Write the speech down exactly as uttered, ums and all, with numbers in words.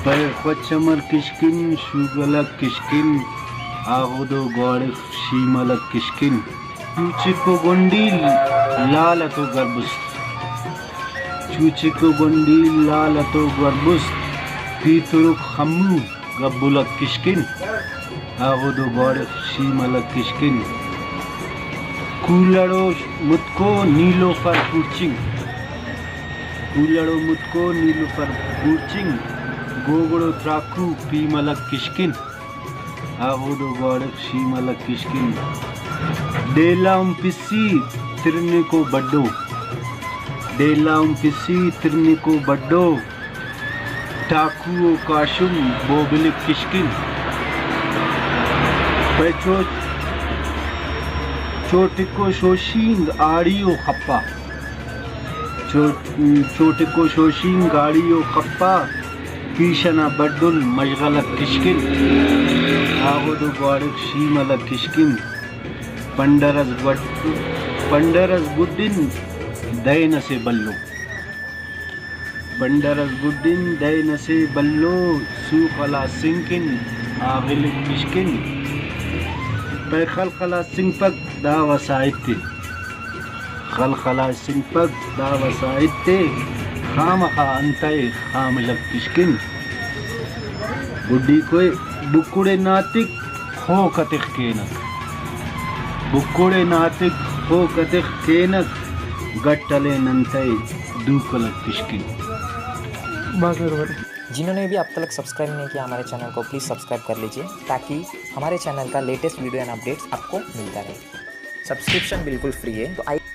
خیر خوچ امر کشکن، شوگلک کشکن، آغدو گواڑخ شیملک کشکن۔ چوچکو گونڈی لال اتو گربست، چوچکو گونڈی لال اتو گربست، پیترک خمو گبلک کشکن، آغدو گواڑخ شیملک کشکن۔ کولڑو متکو نیلوفر پورچنگ، کولڑو متکو نیلوفر پورچنگ، گوگڑو تراکو پیملک کشکن، آغدو گواڑخ شیملک کشکن۔ ڈیلا ان پسی ترنکو بڈو، ڈیلا ان پسی ترنکو بڈو، ٹاکو و کاشم بوبلک کشکن۔ پیچو چوٹکو شوشینگ آڑی و خپا، چو-، چوٹکو شوشینگ آڑی و خپا، پیش ئنا بڈل مشغلک کشکن، آغدو گواڑخ شیملک کشکن۔ پنڈر ئس بڈ-، پنڈر ئس بڈن دین ئسے بھلو۔ پنڈر ئس گڈن دین ئسے بھلو، سو خلاس سنگ کن آغلک کشکن۔ پائے خل خلاس سنگپک دا وسائت تے، خل خلاس سنگپک دا وسائت تے، خامخا انتئے خاملک کشکن۔ گڈی کوئے بکڑے ناتک خو کتخ کینک، بکڑے ناتک خو کتخ کینک، گٹ ہلین انتئے دوکلک کشکن۔ بھاز مہربانی۔ جنہوں نے بھی اب تک سبسکرائب نہیں کیا ہمارے چینل کو، پلیز سبسکرائب کر لیجئے، تاکہ ہمارے چینل کا لیٹسٹ ویڈیو اینڈ اپڈیٹس آپ کو ملتا رہے۔ سبسکرپشن بالکل فری ہے، تو آئیے۔